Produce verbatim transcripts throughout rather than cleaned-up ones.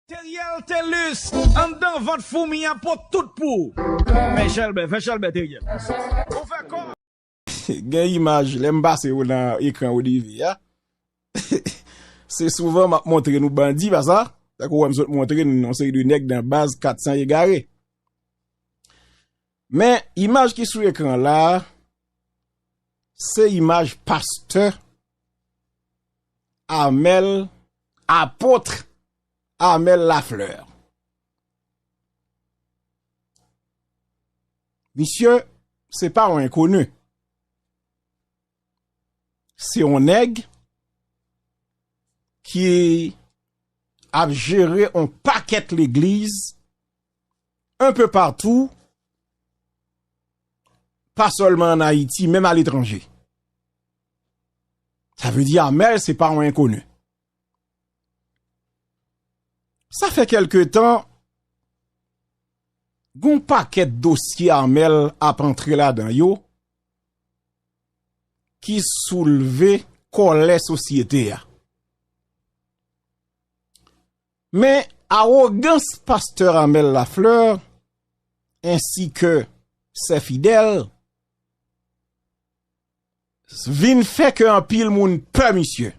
Teriel Telus, anndan vant foumi a pot tout pou ou. Fè chèlbè, fè chèlbè, Teriel. Ou fè kò. Gen imaj, lè m pase yo nan ekran O D V a, se souvan m ap montre nou bandi, pa sa? Tankou w wè m sot montre nou yon seri de nèg nan baz kat san egare. Men, imaj ki sou ekran la, se imaj pastè Amèl, apot Amèl Lafleur. Misye, se pa yon enkoni. Se yon nèg ki ap jere yon pakèt legliz un peu partout, pa sèlman an Ayiti, menm aletranje. Sa vle di Amèl se pa yon enkoni. Sa fè kèlke tan, gon pakèt dosye Amèl ap antre ladan yo ki soulve kòlè sosyete a. Men awogans pastè Amèl Lafleur ensi ke sè Fidèl vin fè ke anpil moun pè misye.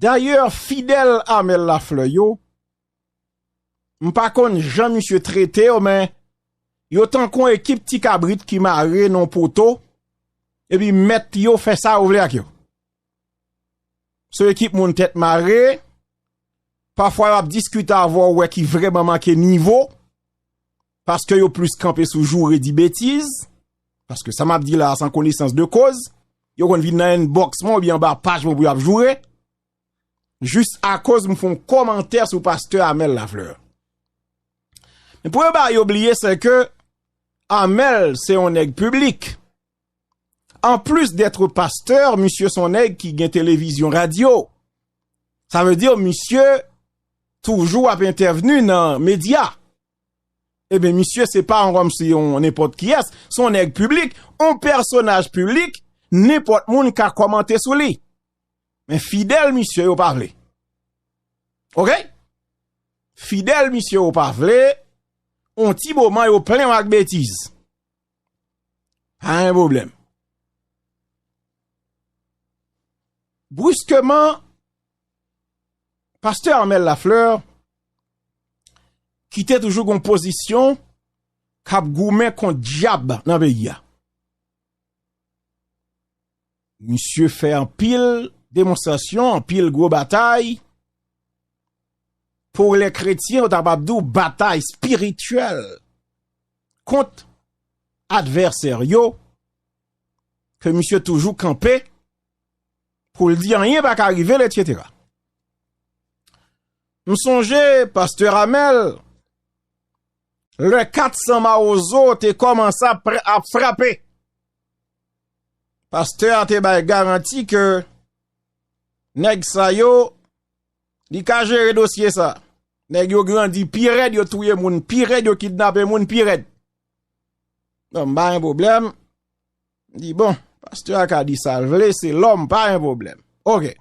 Dayè, fidèl Amèl Lafleur yo, m pa konn jan misye trete yo, men yo tankou yon ekip ti kabrit ki mare nan yon poto, epi mèt yo fè sa yo vle ak yo. Se yon ekip moun tèt mare, pafwa y ap diskite avè w, ou wè ki vrèman manke nivo, paske yo plis kanpe sou joure, di betiz, paske sa m ap di la a, se an konesans de koz, yo konn vin nan inbox mwen oubyen anba paj mwen pou y ap joure, jis akoz m fè yon kòmantè sou pastè Amèl Lafleur. Men premye bagay yo bliye, se ke Amèl se yon nèg piblik. Anplis d'être pastè, misye se yon nèg ki gen televizyon, radyo. Sa vle di, misye toujou ap entèvni nan medya. Ebyen, misye se pa yon kòmsi yon nenpòt kiyès, se yon nèg piblik, yon pèsonaj piblik, nenpòt moun ka kòmante sou li. Men fidèl misye yo pa vle. Oke? Fidèl misye yo pa vle, yon ti moman yo plen w ak betiz. Pa gen pwoblèm. Briskeman, pastè Amèl Lafleur, ki te toujou gon pozisyon k ap goumen kont dyab nan peyi a. Misye fè anpil demonstrasyon, anpil gwo batay, pou lè kretyen, yo ta kapab di w batay espirityèl kont advèsè yo, ke misye toujou kanpe pou l di anyen pa ka rive l, etsetera. M sonje pastè Amèl, lè kat san mawozo te kòmanse ap, ap frape, pastè a te bay garanti ke nèg sa yo, li ka jere dosye sa. Nèg yo grandi pi rèd, yo touye moun pi rèd, yo kidnape moun pi rèd. Bon, m pa gen pwoblèm. M di, bon, pastè a ka di sa l vle, se lòm, pa gen pwoblèm. Oke.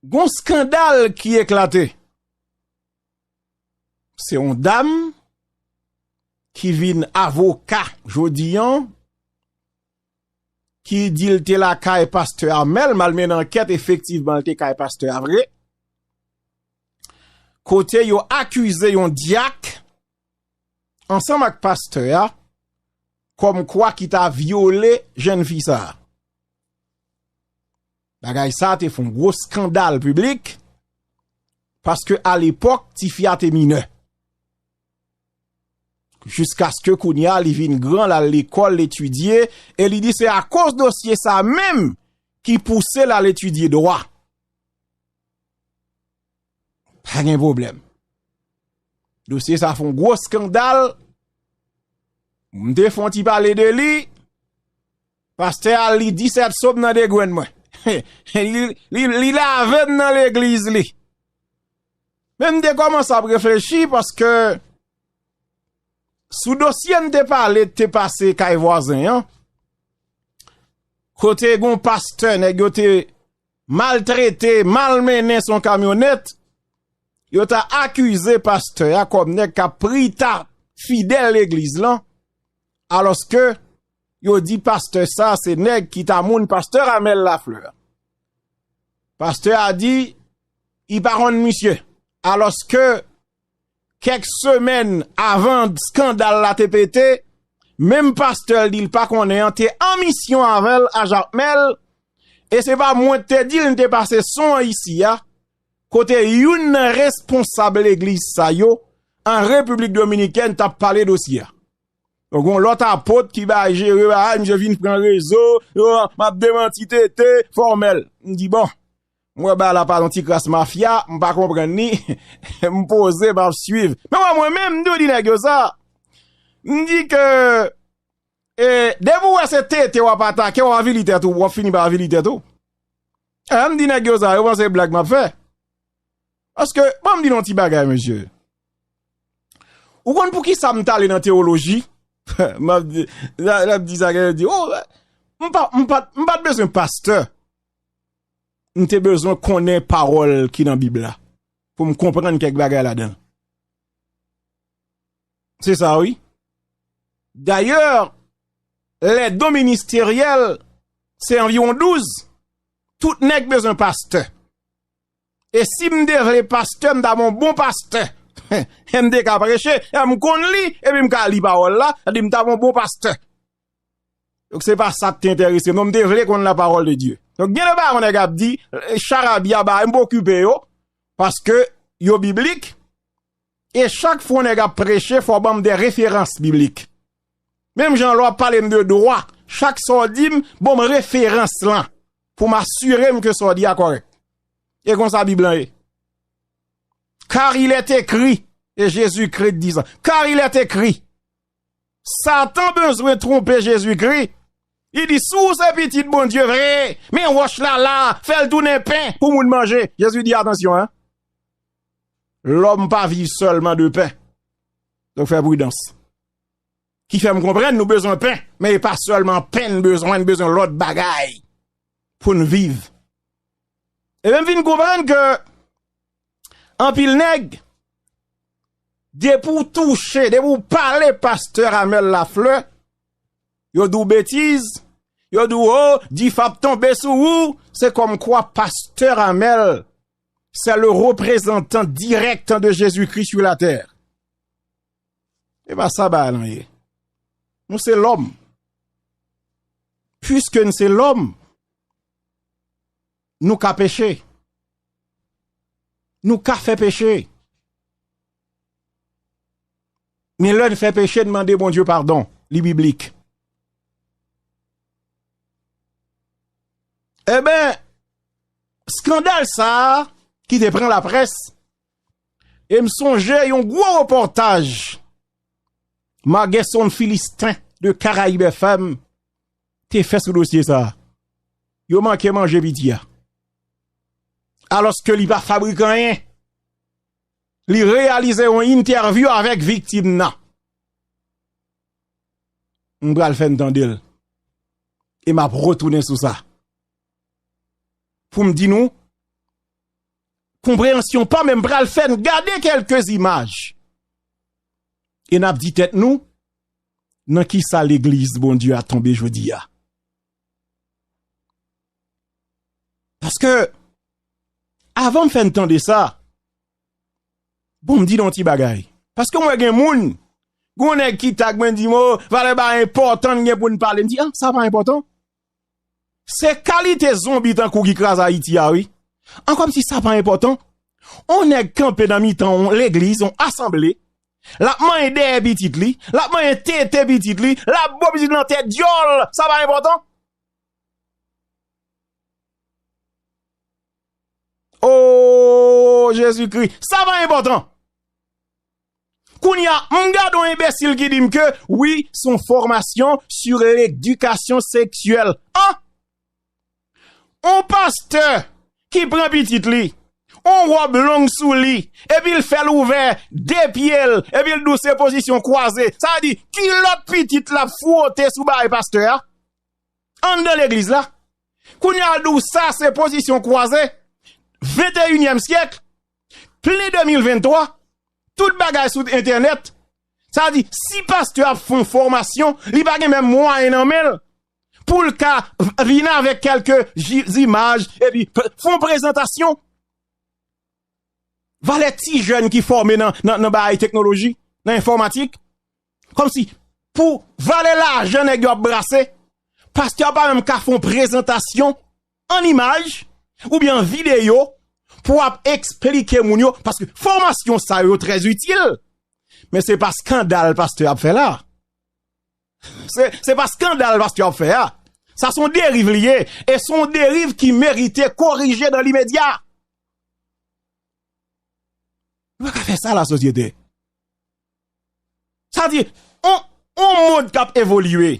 Gon skandal ki eklate. Se yon dam ki vin avoka jodi an, ki di l te lakay pastè Amèl, m al mennen ankèt, efektivman, l te kay pastè a vre. Kote yo akize yon dyak ansanm ak pastè a, kòmkwa ki ta vyole jèn fi sa a. Bagay sa a te fè yon gwo skandal piblik, paske alepòk, tifi a te minè. Jiskaske kounye a, li vin gran, l al lekòl, l etidye, e li di se akoz dosye sa menm ki pouse l al etidye dwa. Pa gen pwoblèm. Dosye sa fè yon gwo skandal. M te fè yon ti pale de li. Pastè a li disèt sòm nan degrenn mwen. Li, li, li lave m nan legliz li. Men m te kòmanse ap reflechi paske sou dosye m te pale, te pase kay vwazen an, kote gon pastè, nèg yo te maltrete, malmennen sou yon kamyonèt, yo ta akize pastè a kòm nèg k ap pri ta fidèl legliz lan, alòske yo di pastè sa se nèg ki ta moun pastè Amel Lafleur. Pastè a di, li pa konn misye. Alòske, kèk semèn avan skandal la te pete, menm pastè l di l pa konnen an te an misyon avè l a Jakmèl, e se pa mwen k te di l, m te pase son an isi a, kote youn nan responsab legliz sa yo an Repiblik Dominikèn t ap pale dosye a. Donk, yon lòt apot ki bay jere bagay, misye vin pran rezo, yo, m ap demanti tete, fòmèl. M di, bon, m wè bagay la pa yon ti kras mafya, m pa konprann li, m poze, m ap swiv. Men wè, mwen menm, m di, di nèg yo sa. M di ke, e, depi w wè se tete w ap atake, w ap avili tèt ou, w ap fini pa avili tèt ou. E, m di nèg yo sa, yo panse blag m ap fè. Paske, ban m di nou yon ti bagay, mesye. Ou konn poukisa m t ale nan teyoloji? M ap di, l ap di sa, gen di, oh, m pa, m pa, m pa t bezwen pastè. M te bezwen konnen pawòl ki nan Bib la. Pou m konprann kèk bagay ladan l. Se sa, wi. Dayè, les dons ministériels, se anviwon douz. Tout nèg bezwen pastè. E si m te vle pastè, m ta bon bon pastè. M te ka preche, e m konn li, epi m ka li pawòl la, sa di m ta bon bon pastè. Donk, se pa sa k te enterese m, non, m te vle konn la parole de Dieu. Donk, gen de bagay yon nèg ap di, eh, charabya, bagay, m pa okipe yo, paske yo biblik, e chak fwa yon nèg ap preche, fò w ban m de referans biblik. Menm jan lè w ap pale m de dwa, chak sa w di m, ban m referans lan, pou m asire m ke sa w di a kòrèk. E konsa Bib lan ye. Car il est écrit, e Jezikri t di sa, car il est écrit, Satan bezwen twonpe Jezikri. Li di, si w se pitit Bondye vre, men wòch la la, fè l tounen pen pou moun manje. Jezi di, atansyon, en. Lòm pa viv sèlman de pen. Donk, fè pridans. Ki fè m konprann nou bezwen pen, men e pa sèlman pen n bezwen, n bezwen lòt bagay pou n viv. Ebyen, m vin konprann ke anpil nèg, depi w touche, depi w pale pastè Amel Lafleur, yo di w betiz, yo di w, oh, dif ap tonbe sou ou, se kòmkwa pastè Amel, c'est le représentant direct de Jésus-Christ sur la terre. E pa sa bagay lan ye. Nou se lòm. Piske n se lòm, nou ka peche. Nou ka fè peche. Men lè n fè peche, n mande Bondye padon. Li biblik. Eben, eskandal sa a ki te pran laprès, e m sonje yon gwo repòtaj Magerson Philistin de Caraïbes F M te fè sou dosye sa a. Yo manke manje piti a. Alòske li pa fabrike anyen. Li reyalize yon entèvyou avèk viktim nan. M pral fè n tande l. E m ap retounen sou sa. Pou m di nou, konpreyansyon pa m, men m pral fè n gade kèlke imaj. E n ap di tèt nou, nan ki sa legliz Bondye a tonbe jodi a? Paske, avan m fè n tande sa, bon, m di nou yon ti bagay. Paske m wè gen moun, gen yon nèg ki tag mwen, di m, oh, valè bagay enpòtan n gen pou n pale. M di, ah, sa pa enpòtan. Se kalite zonbi tankou ki kraze Ayiti a, wi. An kòmsi sa pa enpòtan. On nèg kanpe nan mitan on legliz, on asanble. L ap manyen dèyè pitit li, l ap manyen tete pitit li, l ap bo pitit lan tèt dyòl. Sa pa enpòtan? Oh, Jezikri, sa pa enpòtan. Kounye a, m gade yon enbesil ki di m ke, wi, se yon fòmasyon sur l'éducation sexuelle. An! On pastè ki pran pitit li, on wòb long sou li, epi l fè l ouvè de pye l, epi l di w se pozisyon kwaze. Sa vle di, kilòt pitit l ap fwote sou bagay pastè a? Anndan legliz la. Kounye a, al di w sa se pozisyon kwaze. Venteyinyèm syèk, plen de mil venntwa, tout bagay sou entènèt. Sa di, si pastè ap fè yon fòmasyon, li pa gen menm mwayen nan men l pou l ka vin avèk kèlke ji- imaj, epi fè yon prezantasyon. Valè ti jèn ki fòme nan, nan, nan bagay teknoloji, nan enfòmatik. Kòmsi, pou valè lajan nèg yo ap brase, pastè a pa menm ka fè yon prezantasyon an imaj oubyen an videyo pou ap eksplike moun yo, paske fòmasyon sa yo trè itil. Men se pa skandal pastè ap fè la. Se, se pa skandal pastè ap fè a. Sa se yon deriv li ye. E se yon deriv ki merite korije nan limedya. Nou pa ka fè sa, lasosyete. Sa di, on, on mond k ap evolye.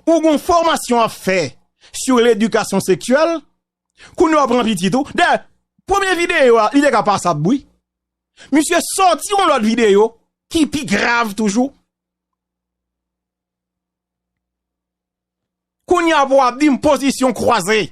Ou gon fòmasyon ap fè sou ledikasyon seksyèl, kounye a w pran pitit ou. Dayè, premye videyo a, li te ka pasab, wi. Misye sòti yon lòt videyo ki pi grav toujou. Kounye a pou w ap di m pozisyon kwaze.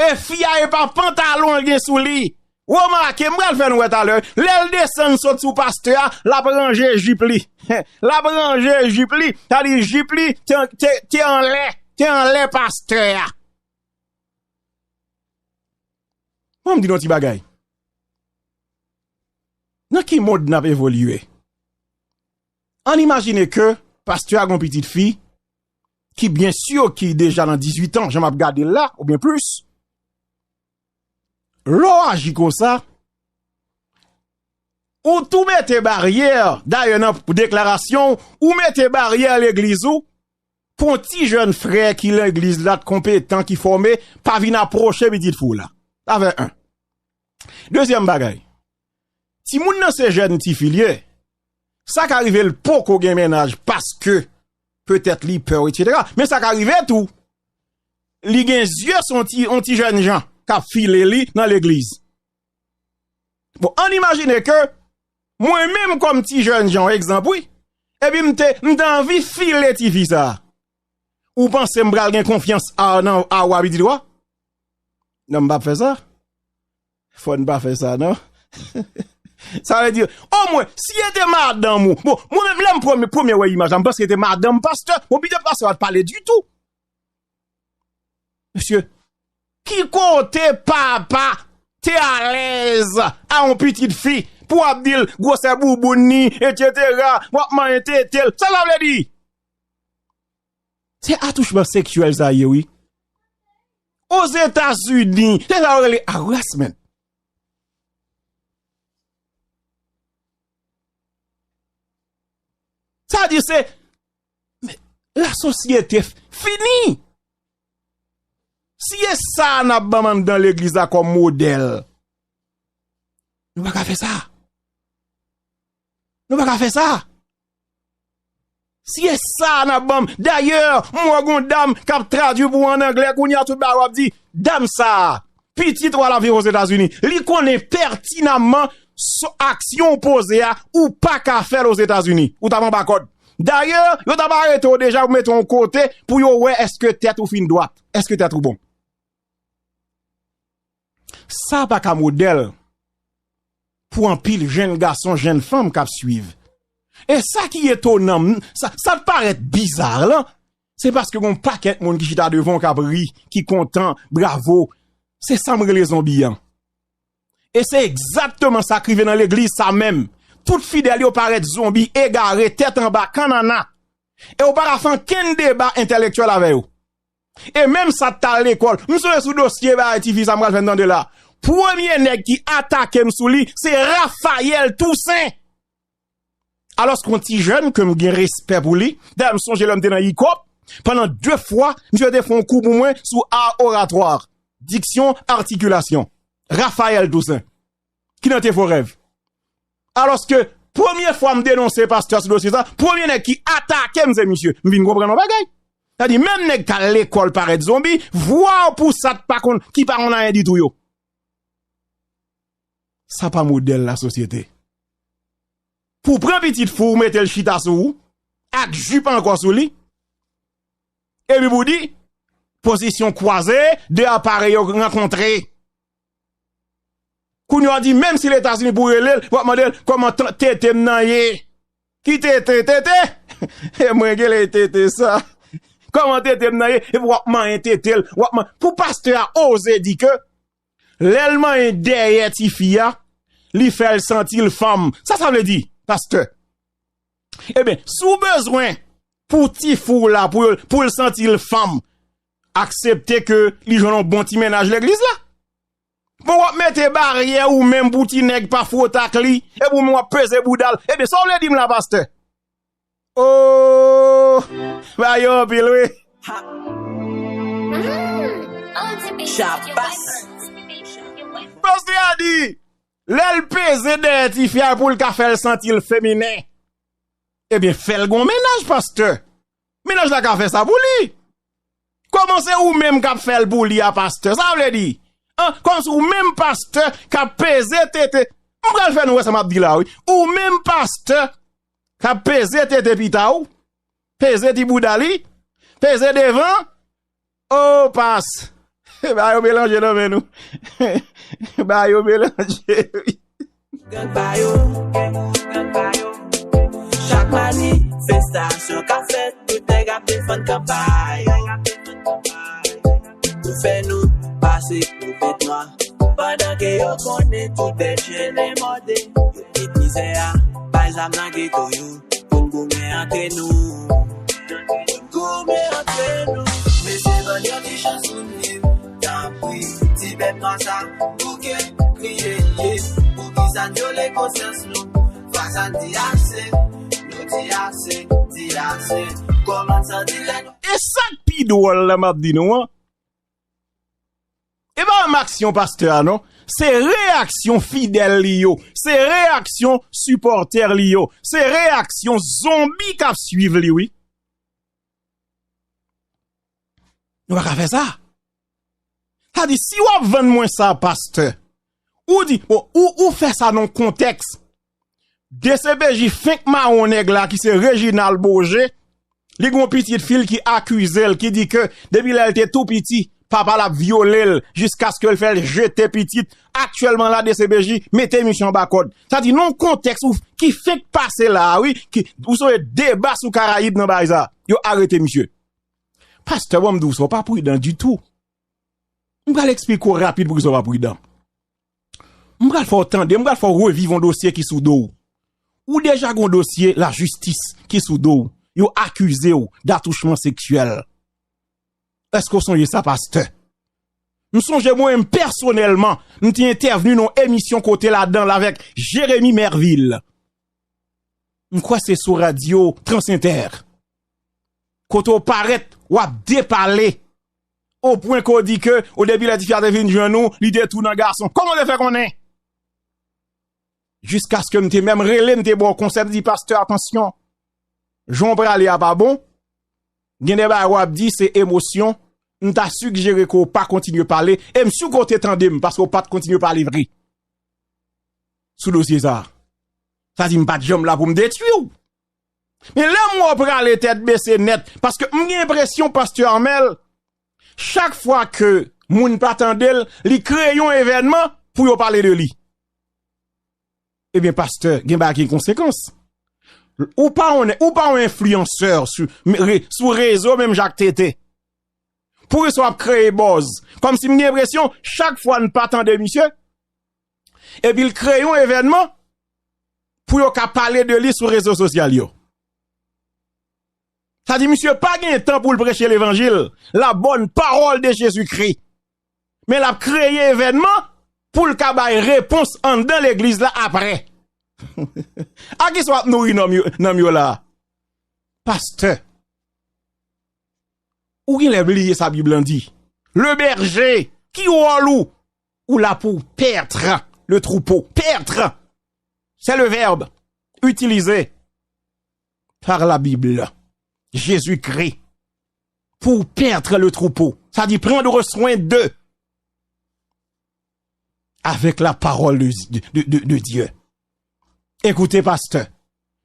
E fi a e pa pantalon l gen sou li. Remake, m pral fè n wè talè. Lè l desann sot sou pastè a, l ap ranje jip li. L ap ranje jip li. Sa di jip li te, te, te anlè, te anlè pastè a. Bon, m di nou yon ti bagay. Nan ki mond n ap evolye? Ann imajine ke pastè a gon pitit fi ki byen si ki deja nan dizuit an, jan m ap gade l la, oubyen plis. Lè w aji konsa, ou tou mete baryè, dayè nan deklarasyon w, ou mete baryè legliz ou, pou yon ti jèn frè ki legliz la, t konpetan, ki fòme, pa vin apwoche pitit fi w la. Sa fè en. Dezyèm bagay, timoun nan se jèn tifi l ye. Sa ka rive l poko gen mennaj paske petèt li pè, etsetera. Men sa ka rive tou, li gen zye sou yon ti, yon ti jèn jan k ap file li nan legliz. Bon, ann imajine ke mwen menm kòm ti jèn jan, egzanp, wi, epi m te, m te anvi file tifi sa a. Ou panse m pral gen konfyans a, nan, a w a pitit ou a? Non, m p ap fè sa. Fò n pa fè sa, non. Sa vle di, omwen, si e te madanm ou. Bon, mwen menm, lè m premye, premye wè imaj la, m panse se te madanm pastè. Bon, pitit pastè a pa t pale ditou. Mesye, ki kote papa te alèz a yon pitit fi pou w ap di l gwosè bouboun ni, etsetera, w ap manyen tete l? Sa sa vle di? Se atouchman seksyèl sa ye, wi. Ozetazini, se sa yo rele harassment. Sa di se, men, lasosyete f- fini. Si e sa n ap ban m anndan legliz la kòm modèl, nou pa ka fè sa. Nou pa ka fè sa. Si e sa n ap ban m. Dayè, m wè gon dam k ap tradui pou w ann anglè, kounye a tout bagay w ap di, dam sa a, pitit ou a l ap viv Ozetazini. Li konnen pètinamman s- aksyon w poze a, ou pa ka fè l Ozetazini. Ou t ap anba kòd. Dayè, yo t ap arete w deja pou mete w yon kote pou yo wè èske tèt ou fin dwat, èske tèt ou bon. Sa pa ka modèl pou anpil jèn gason, jèn fanm k ap swiv. E sa ki etonan m, sa, sa k parèt biza lan, se paske gon pakèt moun ki chita devan w k ap ri, ki kontan, bravo. Se sa m rele zonbi an. E se egzakteman sa k rive nan legliz sa menm. Tout fidèl yo parèt zonbi, egare, tèt anba, kannanna. E w pa ka fè ankenn deba entèlektyèl avè yo. E menm sa t al lekòl. M sonje sou dosye bagay tifi sa m pral fè n tande la. Premye nèg ki atake m sou li, se Rafayèl Tousen. Alòske yon ti jèn ke m gen respè pou li. Dayè, m sonje lè m te nan ikòp, pandan de fwa, misye te fè yon kou pou mwen sou art oratoire, diksyon, atikilasyon. Rafayèl Tousen, ki nan Te Fo Rèv. Alòske, premye fwa m denonse pastè sou dosye sa, premye nèg ki atake m se misye. M vin konprann yon bagay. Sa di, menm nèg k al lekòl parèt zonbi, vwa w pou sa t pa konn, ki pa konn anyen ditou yo. Sa pa modèl lasosyete. Pou w pran pitit fi w, mete l chita sou ou, ak jip ankò sou li, Epi pou di, pozisyon kwaze, de aparèy yo rankontre. Kounye a w ap di, menm si Letazini pou rele l, w ap mande l, kòman tan-, tete m nan ye? Ki tete, tete? E mwen, gele tete sa. Kòman tete m nan ye? Epi w ap manyen tete l, w ap man-, pou pastè a oze di ke lè l manyen dèyè tifi a, li fè l santi l fanm. Sa sa vle di, pastè? Ebyen, si w bezwen pou tifi w la, pou, pou l santi l fanm, aksepte ke li jwenn yon bon ti mennaj legliz la. Bon, w ap mete baryè ou menm pou ti nèg pa fwote ak li, epi ou menm w ap peze bouda l. Ebyen, sa w vle di m la, pastè? Oh, ba yo anpil, wi. Chapas. Pastè a di, lè l peze dèyè tifi a pou l ka fè l santi l feminen. Ebyen, fè l gon mennaj, pastè. Mennaj la ka fè sa pou li. Kòman se ou menm k ap fè l pou li a, pastè? Sa vle di, an, kòmsi ou menm pastè k ap peze tete. M pral fè nou wè sa m ap di la, wi. Ou menm pastè k ap peze tete pita w, peze ti bouda li, peze devan. Oh, pas. Ba yo melanje nan men nou. Ba yo melanje, wi. Gang pa yo, gang pa yo. Chak manifestasyon k ap fèt, tout nèg ap defann kan pa yo. Pou fè nou pase pou fèt nwa. Pandan ke yo konnen tout bèt chen e mòde. Yo kit mizè a, bay zam nan geto yo. Pou n goumen antre nou. Pou n goumen antre nou. Mesye, ban n yon ti chans pou n viv. Tanpri, ti bèt nwa sa, bouke, kriye, ye. Poukisa n vyole konsyans nou? Fwa sa n di ase, nou di ase, di ase. Kòman n santi lè nou E sa k pi dwòl la, m ap di nou an, e pa menm aksyon pastè a, non. Se reyaksyon fidèl li yo. Se reyaksyon sipòtè li yo. Se reyaksyon zonbi k ap swiv li, wi. Nou pa ka fè sa. Sa di, si w ap vann mwen sa, pastè, ou di, bon, ou, ou fè sa nan kontèks. D C P J fenk mawon nèg la ki se Reginald Beaugé, li gon pitit fi l ki akize l, ki di ke depi lè l te tou piti, papa l ap vyole l jiskaske l fè l jete pitit. Aktyèlman la, D C P J mete misye anba kòd. Sa di, nan yon kontèks ou, ki fenk pase la a, wi, ki, ou sonje deba sou Karayib nan bagay sa, yo arete misye. Pastè, bon, m di w sa, w pa pridan ditou. M pral eksplike w rapid poukisa w pa pridan. M pral fè w tande, m pral fè w reviv yon dosye ki sou do w. Ou deja gon dosye lajistis ki sou do w. Yo akize w datouchman seksyèl. Èske w sonje sa, pastè? M sonje mwen menm pèsonèlman, m te entèvni nan yon emisyon kote ladan l avèk Jérémy Mervil. M kwè se sou radyo Transinter. Kote w parèt, w ap depale. O pwen ke w di ke, o debi lè tifi a te vin jwenn ou, li te tou nan gason. Kòman w te fè konnen? Jiskaske m te menm rele, m te ba w konsèy, m di, pastè, atansyon. Jan w prale a pa bon. Gen de bagay w ap di, se emosyon. M ta sijere ke w pa kontinye pale. E m si ke w te tande m, paske w pa t kontinye pale vre. Sou dosye sa a. Sa di m pa t janm la pou m detwi w. Men lè m wè w prale tèt bese nèt, paske m gen enpresyon pastè Armel, chak fwa ke moun pa tande l, li kreye yon evènman pou yo pale de li. Ebyen, pastè, gen bagay ki gen konsekans. Ou pa yon, ou pa yon enfliyansè sou, re-, sou rezo menm jan ak T T. Poukisa w ap kreye buzz? Kòmsi m gen enpresyon, chak fwa n pa tande misye, epi l kreye yon evènman pou yo ka pale de li sou rezo sosyal yo. Sa di, misye pa gen tan pou l preche levanjil, la bonne parole de Jésus-Christ. Men l ap kreye evènman pou l ka bay repons anndan legliz la apre. A kisa w ap nouri nanm yo, nanm yo la? Pastè. Ou genlè bliye sa Bib lan di. Le berger, ki wòl ou? Ou la pou perdre le troupeau. Perdre. C'est le verbe utilisé par la Bible. Jésus-Christ. Pour perdre le troupeau. Sa di prendre soin de. Avec la parole de, de, de, de Dieu. Ekoute, pastè.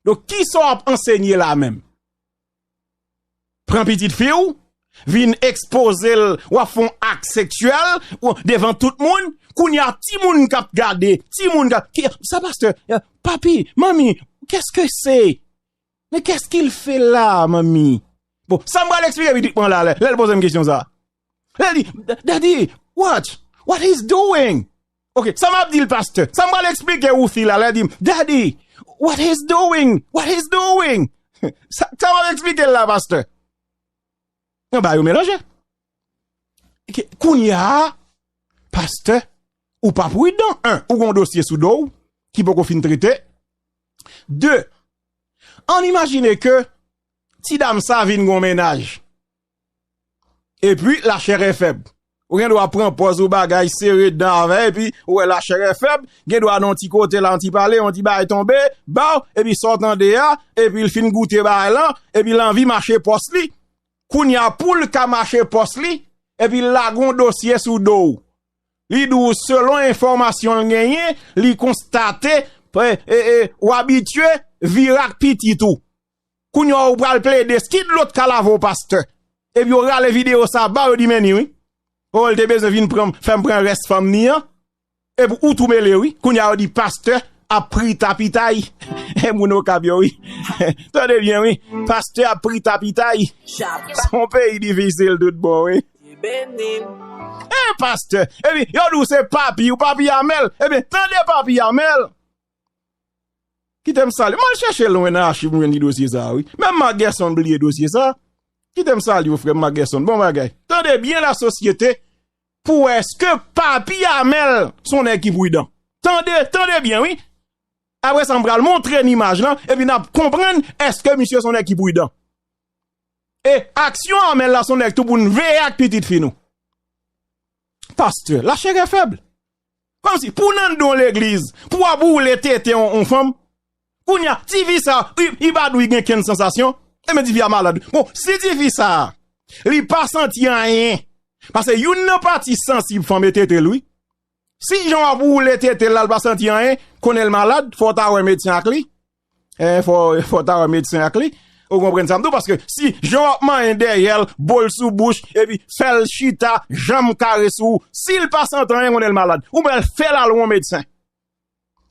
Donk, kisa w ap ansenye la menm? Pran pitit fi w, vin ekspoze l, w ap fè yon ak seksyèl ou, devan tout moun. Kounye a, timoun k ap gade, timoun k ap, ki, sa pastè, eh, papi, manmi, qu'est-ce que c'est? Mais qu'est-ce qu'il fait là, manmi? Bon, sa m pral eksplike pitit mwen la, lè, lè l poze m kesyon sa. Lè l di, "Daddy, what? What he's doing?" Ok, sa m ap di l, pastè. Sa m pral eksplike ou fi la, lè l di m, "Daddy, what he's doing? What he's doing?" Sa, sa m ap eksplike l la, pastè. Yon bagay yo melanje. Ke, kounye a, pastè, ou pa pridan. En, ou gon dosye sou do w ki poko fin trete. De, ann imajine ke ti dam sa vin gon mennaj. Epi, lachè fèb. Ou gen dwa pran pòz ou bagay, sere dan avè, epi ou wè lachè fèb, gen dwa nan yon ti kote la, yon ti pale, yon ti bagay tonbe, baw, epi sa w tande a, epi l fin goute bagay lan, epi l anvi mache pòs li. Kounye a, pou l ka mache pòs li, epi l lage yon dosye sou do w. Li di w, selon enfòmasyon l genyen, li konstate, e, e, e, w abitye vire ak pitit ou. Kounye a, ou pral plede, kit lòt ka lave w, pastè. Epi yo rale videyo sa ba yo di men ni wi. O, l te bezwen vin pran, fè m pran rès fanm ni an. Epi ou tou mele wi. Kounye a yo di pastè ap pri tapitay. E moun Okap yo wi. Tande byen wi. Pastè ap pri tapitay. Se yon peyi difisil tout bon wi. E pastè. Epi yo di w se papi, ou papi Amèl. Ebyen, tande papi Amèl. Kite m salye. M al chèche lwen nan achiv m jwenn li dosye sa a wi. Menm Mak Gèson bliye dosye sa a. Kite m salye w frè m Mak Gèson. Bon bagay. Tande byen lasosyete pou wè èske papi Amèl se yon nèg ki pridan. Tande, tande byen wi. Apre sa m pral montre n imaj lan epi n ap konprann èske misye se yon nèg ki pridan. E aksyon Amèl la se yon nèg tou pou n veye ak pitit fi nou. Pastè, lachè fèb. Kòmsi pou nan don legliz, pou w ap woule tete on, on fanm. Kounye a, tifi sa, li, li pa dwe gen kenn sansasyon. Ebyen tifi a malad. Bon, si tifi sa, li pa santi anyen. Paske youn nan pati sansib fanm e tete l wi. Si jan w ap woule tete l la, l pa santi anyen, konnen l malad, fò w ta wè medsen ak li. Eh, fò, fò w ta wè medsen ak li. Ou konprann sa m di w? Paske si jan w ap manyen dèyè l, bo l sou bouch, epi fè l chita, janm kare sou ou, si l pa santi anyen, konnen l malad. Ou bèl fè l al wè yon medsen.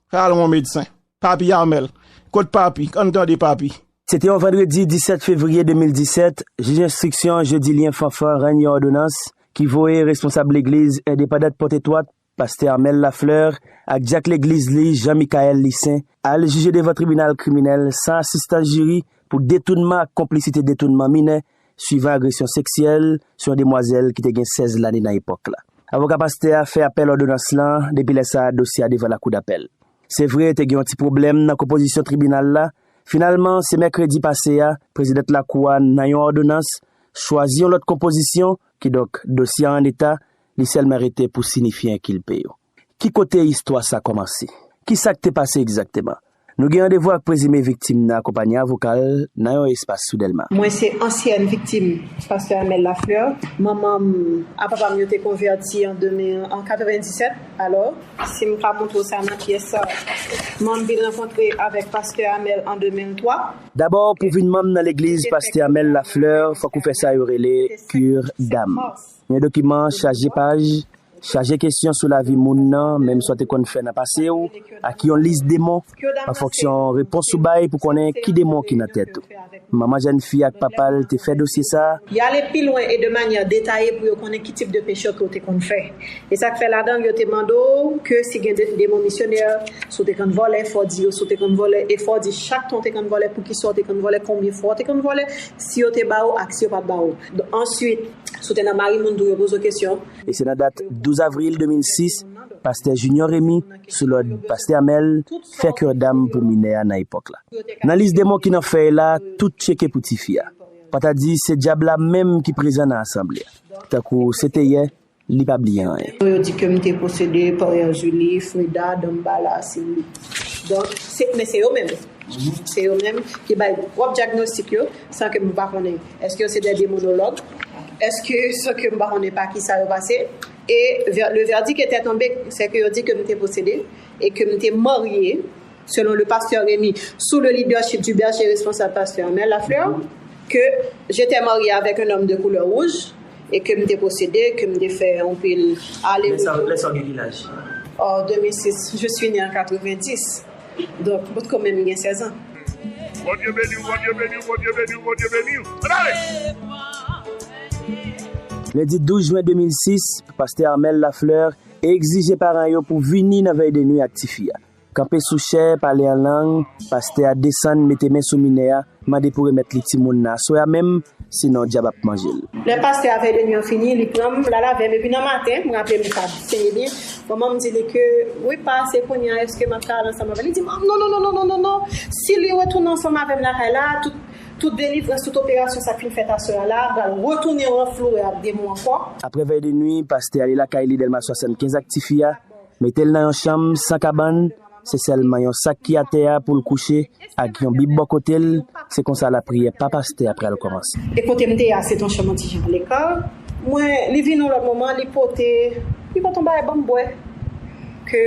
Fè l al wè yon medsen. Papi Amèl. Kot papi? Ann tande papi. Se te yon vandredi disèt fevriye de mil disèt, jij enstriksyon Jodilien Fanfan rann yon òdonans ki voye responsab legliz endepandant Pòtetwat, pastè Amèl Lafleur, ak dyak legliz li, Jean Michael Lissaint, al jije devan tribinal kriminèl san asistans jiri pou detounman ak konplisite detounman minè, swivan agresyon seksyèl sou yon demwazèl ki te gen sèz lane nan epòk la. Avoka pastè a fè apèl òdonans lan, depi lè sa a, dosye a devan lakou dapèl. Se vre, te gen yon ti pwoblèm nan konpozisyon tribinal la. Finalman, se mèkredi pase a, prezidan lakou a, nan yon òdonans, chwazi yon lòt konpozisyon, kidonk, dosye a an eta, li sèlman rete pou sinifye enkilpe yo. Ki kote istwa sa kòmanse? Ki sa k te pase egzakteman? Nou gen randevou ak prezime viktim nan akonpaye avoka l nan yon espas sou Dèlma. Mwen se ansyèn viktim pastè Amèl Lafleur. Manman m ak papa m yo te konvèti an de mil, an katrevendisèt. Alò, si m ka montre w sa nan pyès sa, mwen m vin rankontre avèk pastè Amèl an de mil twa. Dabò, pou vin manm nan legliz pastè Amèl Lafleur, fòk ou fè sa yo rele cure d'âme. Yon dokiman chaje paj, chaje kesyon sou lavi moun nan, menm sa w te konn fè nan pase w, ak yon lis demon, an fonksyon repons ou bay pou konnen ki demon ki nan tèt ou. Manman jèn fi ak papa l te fè dosye sa a. Y ale pi lwen e de manyè detaye pou yo konnen ki tip de peche ke w te konn fè. E sa k fè ladan l, yo te mande w ke si gen de, demon misyonè, si w te konn vòlè, fò w di yo si w te konn vòlè, e fò w di chak tan w te konn vòlè, poukisa w te konn vòlè, konbyen fwa w te konn vòlè, si yo te ba w ak si yo pa t ba w. Answit, si w te nan mari moun tou, yo poze w kesyon. E se nan dat douz avril de mil sis, pastè Junior Remy, sou lòd pastè Amèl, fè cure d'âme pou minè a nan epòk la. Nan lis demon ki nan fèy la, tout tcheke pou tifi a. Pa ta di se dyab la menm ki prezan nan asanble a. Tankou se te yè, li pa bliye anyen. Yo di ke m te posede Parian Julie, Freda, Dambala, Cindy. Donk, se, men se yo menm. Se yo menm ki bay pwòp dyagnostik yo, san ke m pa konnen. Èske yo se de demonològ? Èske, san ke m pa konnen pa ki sa yo pase? E vè-, le verdict était tombé, se ke yo di ke m te posede e ke m te marye, selon le pasteur Remy, sous le leadership du berger responsable pasteur Amel Lafleur. Que j'étais mariée avec un homme de couleur rouge et que m te posede, ke m te fè anpil ale. Lè sa, lè sa w gen ki laj? En deux mille six, je suis née en quatre-vingt-dix. Donc, mwen kanmenm gen sèz an. Bondye beni w, Bondye beni w, Bondye beni w, Bondye beni w. Ann ale! Lendi douz jen de mil sis, pastè Armel Lafleur egzije paran yo pou vini nan vèy de nwi ak tifi a. Kanpe sou chè, pale an lang, pastè a desann, mete men sou minè a, mande pou remèt li timoun nan aswè a menm, sinon dyab ap manje l. Lè pastè a vèy de nwi an fini, li pran m, l al avè m, epi nan maten, m raple m m t ap seye li, manman m di li ke, wi pa, se kounye a, èske m ap ka al ansanm avè l? Li di m, non, non, non, non, non, non, non, si li retounen ansanm avè m lakay la, tout, tout delivrans, tout operasyon sa k fin fèt aswè a la, pral retounen ranflouwe ak demon ankò. Apre vèy de nwi, pastè ale lakay li Dèlma swasannkenz ak tifi a, mete l nan yon chanm san kabann, se sèlman yon sak ki atè a pou l kouche, ak yon bib bò kote l, se konsa lapriyè pa pastè a pral kòmanse. E kote m te ye a, se t on chanm an ti jan lekar. Mwen, li vin yon lòt moman, li pote, li pote yon bagay ban m bwè, ke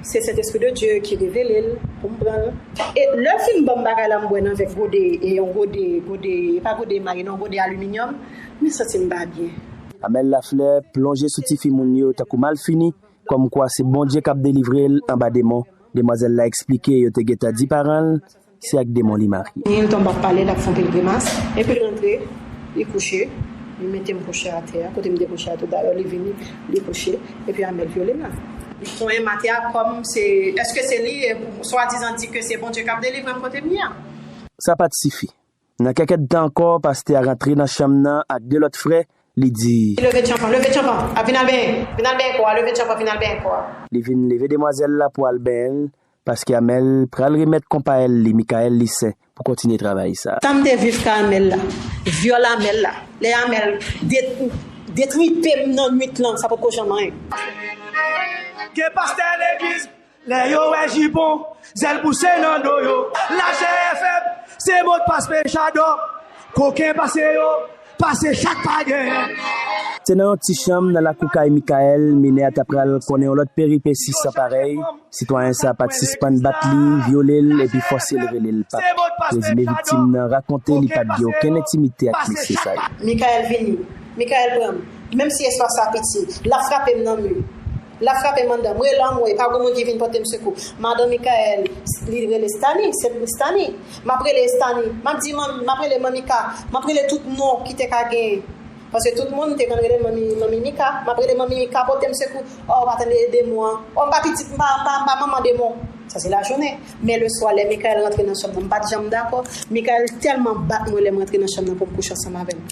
se Sentespri de Dye ki revele l pou m pran l. E lè l fin ban m bagay la m bwè nan vè gode, e yon gode, gode, e pa gode emay non, gode aliminyòm, mwen santi m pa byen. Amèl Laflè plonje sou tifi moun yo tankou malfini, kòmkwa se Bondye k ap delivre l anba demon. Demwazèl la eksplike yo te gentan di paran l se ak demon li marye. Li tonbe ap pale, l ap fè anpil grimas, epi l rantre, li kouche, li mete m kouche atè a, kote m te kouche a tou dayè, li vini, li kouche, epi Amèl vyole m la. Li konyen m atè a kòm se, èske se li, e, swadizan di ke se Bondye k ap delivre m kote m ye a. Sa pa t sifi. Nan kèk èdtan ankò, pastè a rantre nan chanm nan ak de lòt frè, li di. Leve tchanpan, leve tchanpan, a vin al benyen, vin al benyen kò a, leve tchanpan, vin al benyen kò a. Li vin leve demwazèl la pou al benyen l, paske Amèl pral remèt konpayèl li, Mikayèl Lisin, pou kontinye travay sa. Sa m te viv ka Amèl la, vyòl Amèl la, lè Amèl de-, detripe m nan nwit lan, sa potko janm anyen. Gen pastè legliz. Lè yo wè jipon, zèl pouse nan do yo. Lachè fèb, se modpas pechadò. Koken pase yo, pase chak pa genyen. Se nan yon ti chanm nan lakou kay Mikayèl, minè a ta pral konnen yon lòt peripesi san parèy. Sitwayen sa a pa t sispann bat li, vyole l, epi fòse l rele l pap. Prezime viktim nan rakonte li pa t gen okenn entimite ak mesye sa yo. Mikayèl vini, Mikayèl pran m, menm si espas la piti, l ap frape m nan mi. L ap frape m anndan. M rele anmwe, pa gen moun ki vin pote m sekou. Madan Mikayèl, li rele Stani, se Stani. M ap rele Stani. M ap di manmi, m ap rele Manmi Ka. M ap rele tout non ki te ka genyen. Paske tout moun te konn rele m Manmi, Manmi Mika. M ap rele Manmi Mika, pote m sekou. O, w pa tande demon an. O, m pa pitit, m pa, m pa, m pa manman demon. Sa se lajounen. Men leswa, lè Mikayèl rantre nan chanm nan, m pa t janm dakò. Mikayèl tèlman bat mwen lè m rantre nan chanm nan pou m kouche ansanm avè l.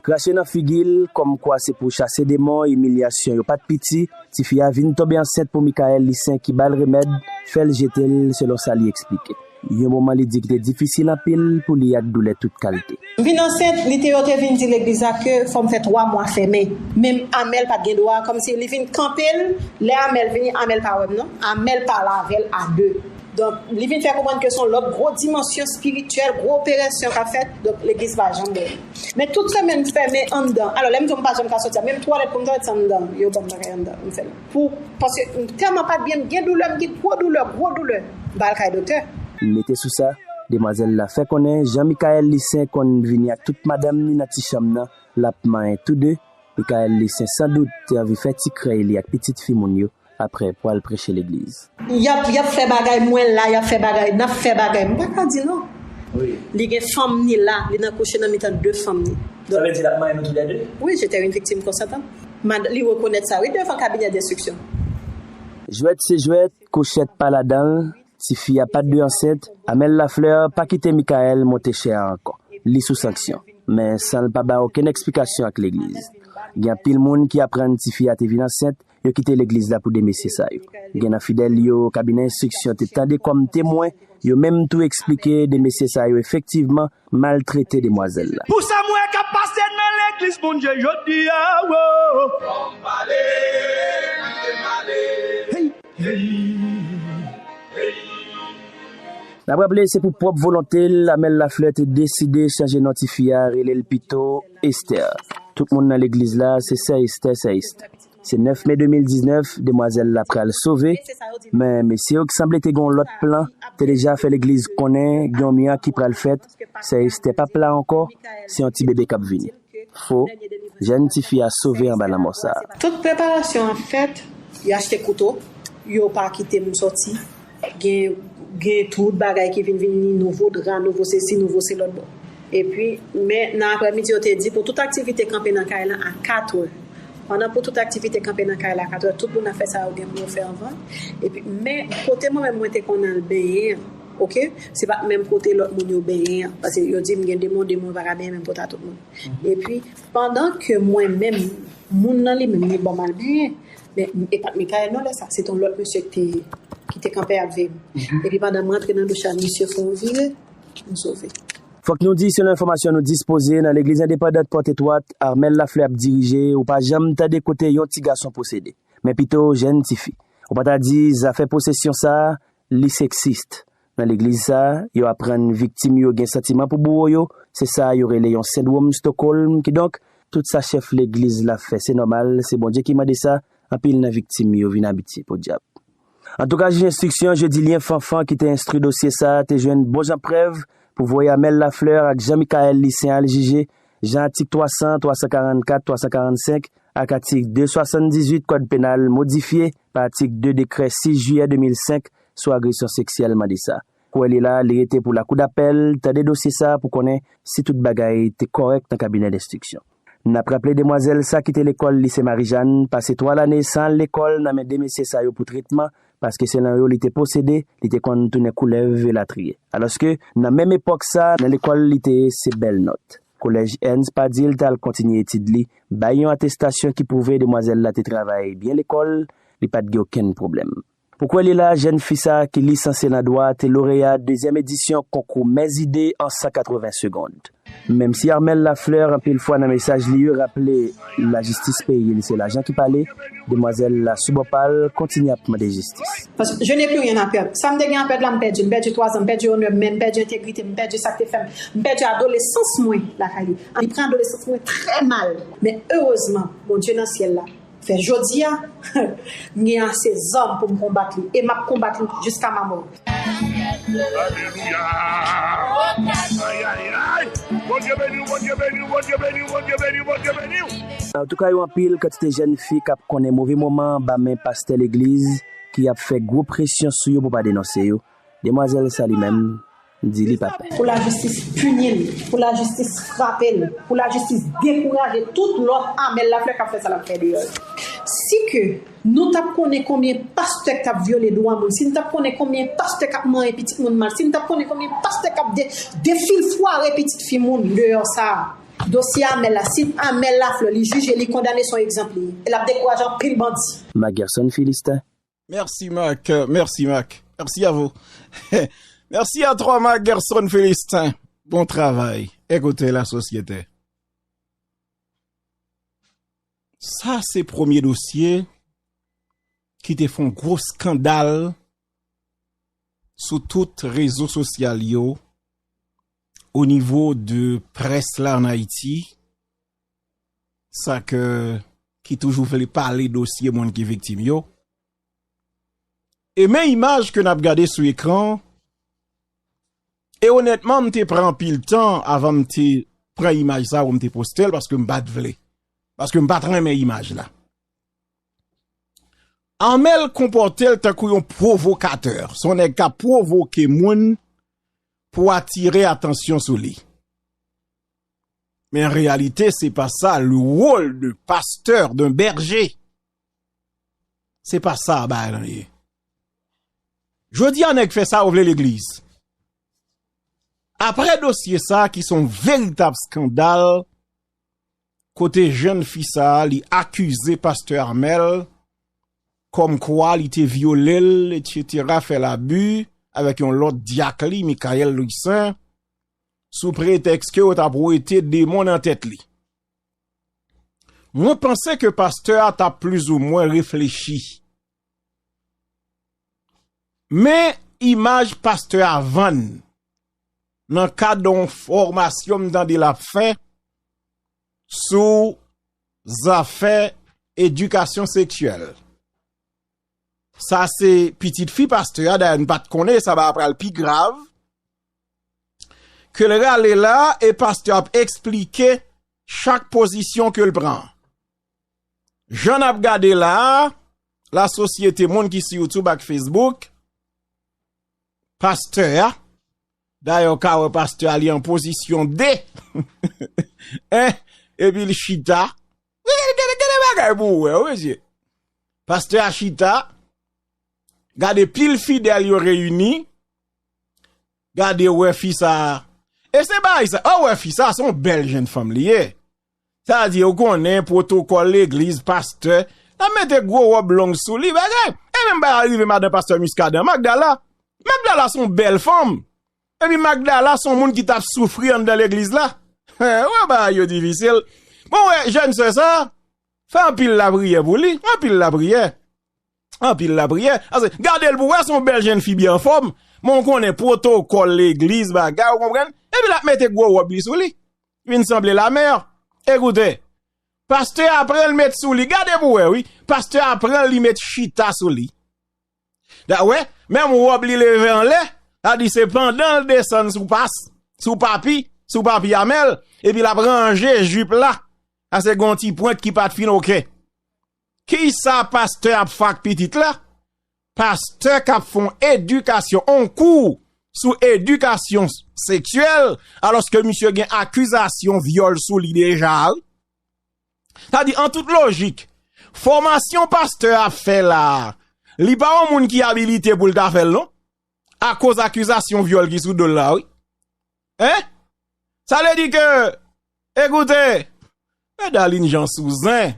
Krache nan figi l, kòmkwa se pou chase demon, imilyasyon yo pa t piti, tifi a vin tonbe ansent pou Mikayèl Lisin ki ba l remèd, fè l jete l, selon sa li eksplike. Yon moman li di ki te difisil anpil pou li ak doulè tout kalte. M vin ansent, li te, yo te vin di legliz la ke fò m fè twa mwa fèmen. Menm Amèl pa t gen dwa, kòmsi li vin kanpe l, lè Amèl vini, Amèl pa wè m non, Amèl pale avè l a de. Donk, li vin fè konprann ke se yon lòt gwo dimansyon espirityèl, gwo operasyon k ap fèt. Donk, legliz pa janm ouvè. Men tout semèn m fèmen anndan. Alò, lè m di w m pa janm ka soti a, menm twalèt pou m twalèt se anndan. Yo ban m bagay anndan, m fè l. Pou, paske m tèlman pa t byen, m gen doulè, m gen gwo doulè, gwo doulè. M pa al kay doktè. Mete sou sa, demwazèl la fè konnen jan Mikayèl Lisin konn vini ak tout madanm ni nan ti chanm nan, l ap manyen tou de, Mikayèl Lisin sandout te anvi fè ti krèy li ak pitit fi moun yo, apre pou al preche legliz. Y ap, y ap fè bagay, mwen la, y ap fè bagay, n ap fè bagay. M pa ka di non. Wi. Li gen fanm ni la, li nan kouche nan mitan de fanm ni. Sa vle di l ap manyen nou toulède? Wi, j'étais une victime consentante. Mad-, li rekonèt sa, wi, devan kabinè denstriksyon. Jwèt se jwèt, kouchèt pa ladan l, tifi a pa t dwe ansent, Amèl Laflè pa kite Mikayèl monte chè a ankò. Li sou sanksyon. Men san l pa bay okenn eksplikasyon ak legliz. Gen anpil moun ki aprann tifi a te vin ansent, yo kite legliz la pou de mesye sa yo. Gen nan fidèl yo, kabinè enstriksyon te tande kòm temwen, yo menm tou eksplike de mesye sa yo efektivman maltrete demwazèl la. Pou sa m wè k ap pase nan legliz Bondye jodi a, wo. Hey! N ap raple, se pou pwòp volonte l, Amèl Laflè te deside chanje non tifi a, rele l pito Esther. Tout moun nan legliz la, se sè Esther, sè Esther. Se nèf me de mil diznèf, demwazèl la pral sove, men mesye yo ki sanble te gen yon lòt plan, te deja fè legliz konnen gen yon mirak ki pral fèt, sè Estè p ap la ankò, se yon ti bebe k ap vini. Fo, jèn tifi a sove anba lanmò sa a. Tout preparasyon an fèt, yo achte kouto, yo pa kite m sòti. Gen, gen tout bagay ki vin vini, nouvo dra, nouvo sesi, nouvo se lòt bò. Epi, men nan aprèmidi, yo te di pou tout aktivite kanpe nan kay la a katrè. Pandan pou tout aktivite kanpe nan kay la a katrè, tout moun ap fè sa yo gen pou yo fè anvan. Epi, men kote mwen menm mwen te konn al benyen an, oke? Se pa menm kote lòt moun yo benyen an. Paske yo di m gen demon, demon pa ka benyen menm kote a tout moun. Epi, pandan ke mwen menm, moun nan li menm, li ban m al benyen. Men, e pa t Mikaèl non lè sa, se t yon lòt mesye ki te, ki te kanpe ap veye m. Epi pandan m rantre nan douch la, misye fè yon vire, m sove. Fòk nou di, selon enfòmasyon nou dispoze, nan legliz endepandant Pòt Etwat, Armel Lafleur ap dirije, ou pa janm tande kote yon ti gason posede, men pito jèn tifi. Ou pa ta di zafè posesyon sa a, li seksis. Nan legliz sa a, yo aprann viktim yo gen santiman pou bouwo yo, se sa yo rele yon sendwòm Stockholm. Kidonk, tout sa chèf legliz la fè, se nòmal, se Bondye ki mande sa, anpil nan viktim yo vin abitye, podyab. Antouka, jij enstriksyon Jeudy Lien Fanfan ki te enstwi dosye sa a te jwenn bon jan prèv pou voye Armel Lafleur ak Jean Michael Lucien al jije, jan atik twa san, twa san karannkat, twa san karannsenk ak atik de swasanndizuit Kòd Penal modifye pa atik de dekrè sis jiyè de mil senk sou agresyon seksyèl mande sa. Kouwè li la, li rete pou lakou dapèl tande dosye sa a pou konnen si tout bagay te kòrèk nan kabinè denstriksyon. N ap raple demwazèl sa kite lekòl Lise Marijàn, pase twa lane san al lekòl nan men de mesye sa yo pou tretman, paske selon yo li te posede, li te konn tounen koulèv elatriye. Alòske, nan menm epòk sa, nan lekòl li te ye se bèl nòt. Kolèj Ernst pa di l t al kontinye etid li, bay yon atestasyon ki pwouve demwazèl la te travay byen lekòl, li pa t gen okenn pwoblèm. Pou kwè li la, jèn fi sa a ki lisanse nan dwa te loreya dezyèm edisyon konkou Mèzide an san katreven segond. Menm si Armel Lafleur anpil fwa nan mesaj li yo raple lajistis peyi l se lajan ki pale, demwazèl la sou bò pa l kontinye ap mande jistis. Parce que je n'ai plus rien à perdre. Sa m te gen a pèd la, m pèdi. M pèdi twa zan, m pèdi onè m, m pèdi entegrite m, m pèdi sa k te fè m. M pèdi adolesans mwen lakay li. Li pran adolesans mwen trè mal. Men erezman, Bondye nan syèl la fè jodi a, m gen ase zam pou m konbat li. E m ap konbat li jiska ma mò. Alelouya! Ay, ay, ay! Bondye beni w, Bondye beni w, Bondye beni w, Bondye beni w, Bondye beni w! Antouka, yo anpil kantite jèn fi k ap konnen move moman anba men pastè legliz ki ap fè gwo presyon sou yo pou pa denonse yo. Demwazèl sa li menm, di li pa pè. Pou lajistis pini l, pou lajistis frape l, pou lajistis dekouraje tout lòt Armel Lafleur k ap fè sa l ap fè deyò yo. Si ke nou t ap konnen konbyen pastè k t ap vyole dwa moun, si n t ap konnen konbyen pastè k ap manyen pitit moun mal, si n t ap konnen konbyen pastè k ap de, defilfware pitit fi moun deyò sa a, dosye Armel la, si Armel Lafleur li jije, li kondane, se yon egzanp li ye. E l ap dekouraje anpil bandi. Magerson Philistin. Merci Marc, euh, merci Marc, merci à vous. Merci à toi Marc Gerson Philistin. Bon travay. Ekoute la sosyete. Sa se premye dosye ki te fè yon gwo skandal sou tout rezo sosyal yo, o nivo de près la an Ayiti, sa ke, ki toujou vle pale dosye moun ki viktim yo. E men imaj ke n ap gade sou ekran, e onètman, m te pran anpil tan avan m te pran imaj sa pou m te poste l, paske m pa t vle. Paske m pa t renmen imaj la. Armel konpòte l tankou yon pwovokatè. Se yon nèg k ap pwovoke moun pou atire atansyon sou li. Men an reyalite, se pa sa le rôle de pasteur, d'un berger. Se pa sa bagay lan ye. Jodi a, nèg fè sa yo vle legliz. Apre dosye sa ki se yon veritab skandal, kote jèn fi sa a, li akize pastè Armel, kòmkwa li te vyole l, etsetera, fè l abi avèk yon lòt dyak li, Michael Louissaint, sou pretèks ke yo t ap wete demon nan tèt li. Mwen panse ke pastè a t ap plizoumwen reflechi. Men imaj pastè a vann nan kad yon fòmasyon m tande l ap fè sou zafè edikasyon seksyèl. Sa se pitit fi pastè a, dayè n pa t konnen, sa va pral pi grav. Ke l rale la, e pastè ap eksplike chak pozisyon ke l pran. Jan n ap gade la, lasosyete, moun ki sou YouTube ak Facebook, pastè a, dayè w ka wè pastè a li an pozisyon de, en, epi l chita. Gade, gade, gade bagay pou w wè, wi, mesye. Pastè a chita, gade pil fidèl yo reyini, gade w wè fi sa a. E se bagay sa, w wè fi sa a, se yon bèl jèn fanm li ye. Sa di, ou konnen, pwotokòl legliz, pastè, l ap mete gwo wòb long sou li, bagay. E menm bagay rive madan pastè Muscadin, Magdala. Magdala se yon bèl fanm. Epi Magdala se yon moun ki t ap soufri anndan legliz la. Wè bagay yo difisil. Bon, wè, jèn sè sa, fè anpil lapriyè pou li, anpil lapriyè. Anpil lapriyè. Ase, gade l pou wè, se yon bèl jèn fi byen anfòm. Men w konnen pwotokòl legliz, bagay, ou konprann? Epi l ap mete gwo wòb li sou li. Vin sanble lamè. Ekoute, pastè a pran l met sou li. Gade pou wè, wi. Pastè a pran l, li met chita sou li. Da wè, menm wòb li leve anlè, sa di se pandan l desann sou pas, sou papi, sou papi a men l, epi l ap ranje jip la. Sa se gon ti pwent ki pa t fin oke. Kisa pastè ap fè ak pitit la? Pastè k ap fè yon edikasyon, yon kou sou edikasyon seksyèl, alòske misye gen akizasyon vyòl sou li deja, wi. Sa di, an tout lojik, fòmasyon pastè ap fè la, li pa yon moun ki abilite pou l ta fè l, non. Akoz akizasyon vyòl ki sou do l la, wi. Hein? Sa vle di ke, ekoute, Medalin Jean sou zen.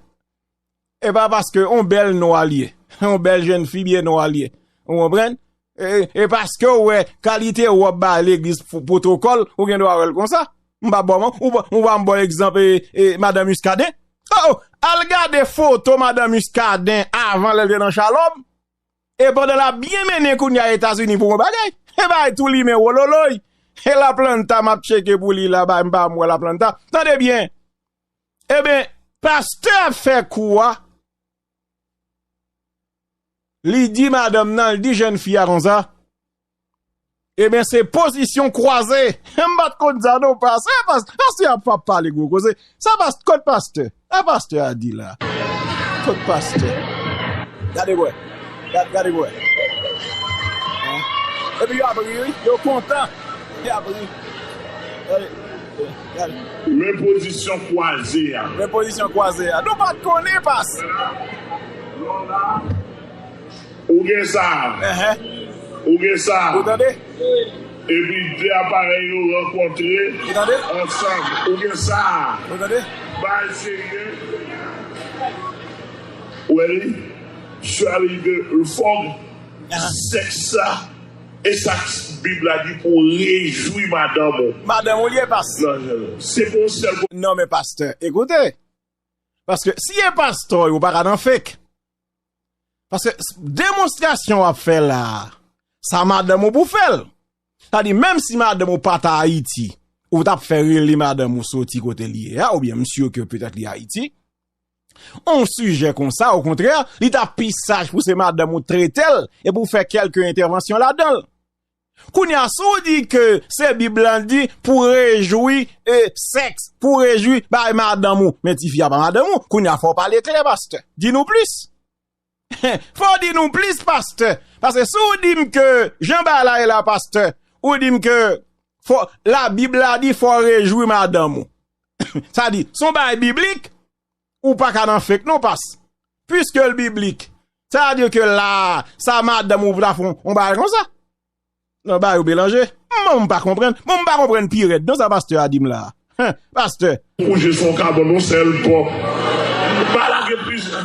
E pa paske yon bèl nwa l ye, yon bèl jèn fi byen nwa l ye. Ou konprann? E, e paske w wè kalite wòb ba legliz pwo-, pwotokòl, ou gen dwa wè l konsa. M pa ba w, ou pa, ou pa m ba w egzanp, e, e, madan Muscadin. Oh, oh, al gade foto madan Muscadin avan lè l te nan Shalom. E pandan l ap byen mennen kounye a Etazini pou yon bagay. E bay tou limen wololoy. E Laplanta m ap tcheke pou li la, bay m pa m wè Laplanta. Tande byen. Ebyen, pastè ap fè kou a. Li di madanm nan, li di jèn fi a konsa. Ebyen, se pozisyon kwaze. M pa t konn sa non, pastè, pastè, pastè ap, ap pale gwo koze. Sa pastè, kot pastè? Sa pastè a di la? Kot pastè? Gade bwè. Gade, gade bwè. Hein? Epi yo ap ri, wi. Yo kontan. Yo ap ri. Gade. Gade. Men pozisyon kwaze a. Men pozisyon kwaze a. Nou pa t konnen, pas. Ou gen sa. Enhen. Ou gen sa. Ou tande? Epi de aparèy yo rankontre. Ou tande? Ansanm. Ou gen sa. Ou tande? Bay serye. Ou wè li? Charlie de Fog. Enhen. Sèks sa. E sa Bib la di pou rejwi madanm ou. Madanm ou li ye, pas. Non, non, non. Se pou yon sèl. Non, men pastè, ekoute. Paske si e pastè, ou pa ka nan fake. Paske s-, demonstrasyon w ap fè la a, sa madanm ou pou fè l. Sa di, menm si madanm ou pa ta Ayiti, ou t ap fè rele madanm ou soti kote li ye a, oubyen m si ke petèt li Ayiti. On sijè konsa, okontrè, li t ap pi saj pou se madanm ou trete l e pou fè kèlke entèvansyon ladan l. Kounye a, si w di ke se Bib la di pou rejwi, e, sèks, pou rejwi bay madanm ou, men tifi a pa madanm ou, kounye a fò w pale klè, pastè. Di nou plis. Fò w di nou plis, pastè. Paske si w di m ke jan bagay la ye la, pastè, ou di m ke fò, Labib la di fò w rejwi madanm ou. Sa di, se yon bagay biblik, ou pa ka nan fake non, pas. Piske l biblik, sa vle di ke la, sa madanm ou ta fè yon, yon bagay konsa. Non, bagay ou melanje. Mwen, m pa konprann. Mwen, m pa konprann pi rèd non sa pastè a di m la. Hen, pastè. Kouje sou yon kabann yon sèl bò. Pa lage plizyè.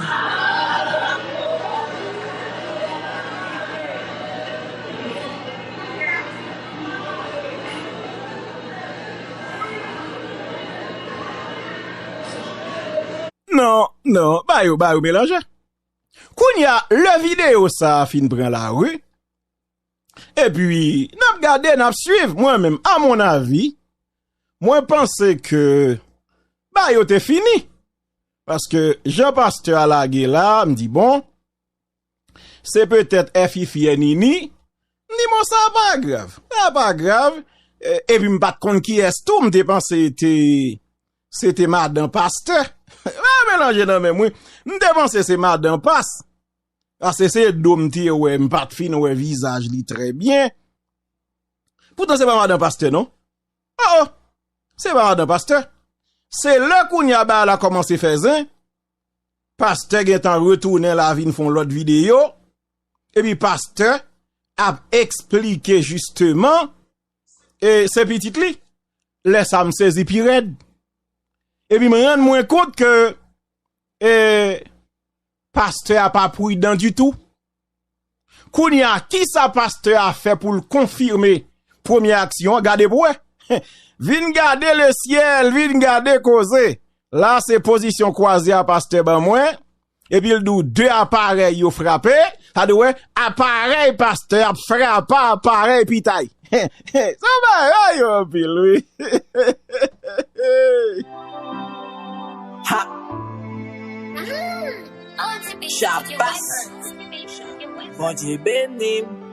Non, non, bagay ou, bagay ou melanje. Kounye a, lè videyo sa a fin pran lari, epi, n ap gade, n ap swiv. Mwen menm, a mon avi, mwen panse ke bagay yo te fini. Paske jan pastè a lage la, m di, bon, se petèt Fifi e Nini. M di, bon, sa pa grav. Sa pa grav. E, epi m pa t konn kiyès tou, m te panse te, se te madan pastè. Pa melanje nan menm, wi. M te panse se madan pas. Paske se do m te wè, m pa t fin wè vizaj li trè byen. Poutan se pa madan pastè, non. Oh, oh. Se pa madan pastè. Se lè kounye a bagay la kòmanse fè zen, pastè gentan retounen la vin fè yon lòt videyo, epi pastè ap eksplike jisteman, e se pitit li. Lè sa m sezi pi rèd. Epi m rann mwen kont ke, e, pastè a pa pridan ditou. Kounye a, kisa pastè a fè pou l konfime premye aksyon an? Gade pou wè. Vin gade lesyèl, vin gade koze. La, se pozisyon kwaze a pastè ban mwen. Epi l di w de aparèy yo frape. Sa di w wè, aparèy pastè ap frape aparèy pitay. Sa bagay yo anpil, wi. Ha! Chapas. Bondye beni m.